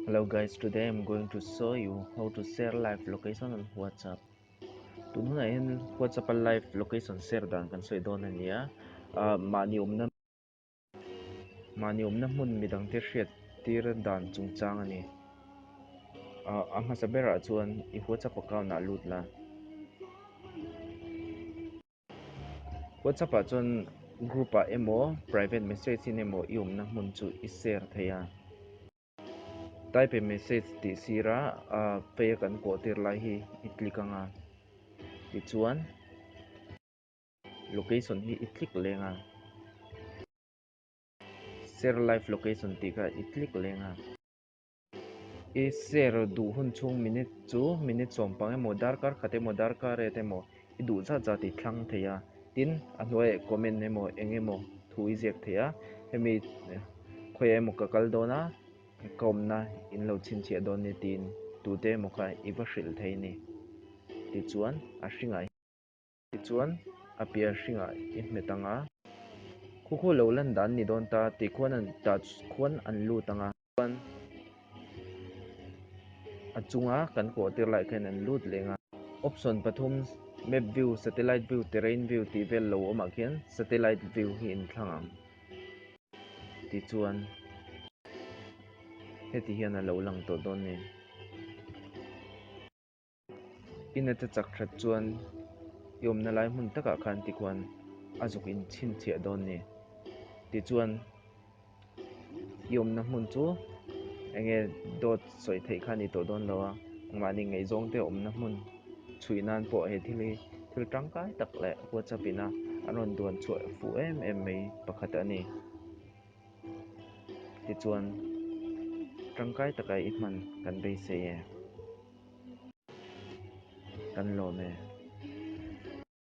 Hello guys, today I'm going to show you how to share live location on WhatsApp. Tun hunah hian WhatsApp a live location share dan kan sawi dawn a ni a, ah mahni awmna mahni awmna hmun midangte hriat tir dan chungchang a ni. Ah a hmasa berah chuan i WhatsApp account ah lut la. WhatsApp ah chuan group ah emaw private message in emaw i awmna hmun chu i share thei a. Type a message tih sira ah phei a kan kawh tir lai hi i click ang a, tichuan location hi i click leng a, share live location tih kha i click leng a. I share duh hun chhung minute chu minute sawmpang emaw darkar khat emaw darkar ret emaw i duh zat zat i thlang thei a, tin a hnuaiah comment emaw eng emaw thu i ziak thei a, hemi khawiah emaw ka kal dawn a ka awmna in lo chhinchhiah dawn ni tiin tute emaw kha i va hrilh thei a ni. Tichuan a hringah hian. Tichuan, a pian hringah i hmet ang a. Khu khu lo lan dan ni dawn ta tih khuan an tah khuan an lut ang a. Chuan, a chunga kan kawh tir lai khan an lut leng a. Option pathum, Map view, Satellite view, Terrain view tih vel lo awmah khian Satellite view hi in thlang ang. Tichuan, heti hian a lo lang tawh dawn ni. I nata chak that chuan i awmna lai hmun takah khan tikhuan a zuk in chhinchhiah dawn ni. Tichuan i awmna hmun chu enge dawt sawi theih kha a ni tawh dawn lo a, mahni ngaihzawng te awmna hmun chhuih nan pawh he thil hi thil tangkai tak leh WhatsApp ina an rawn duan chhuah fuh em em mai pakhat a ni. Tichuan tangkai taka i hman kan beisei e. Kan lawm e.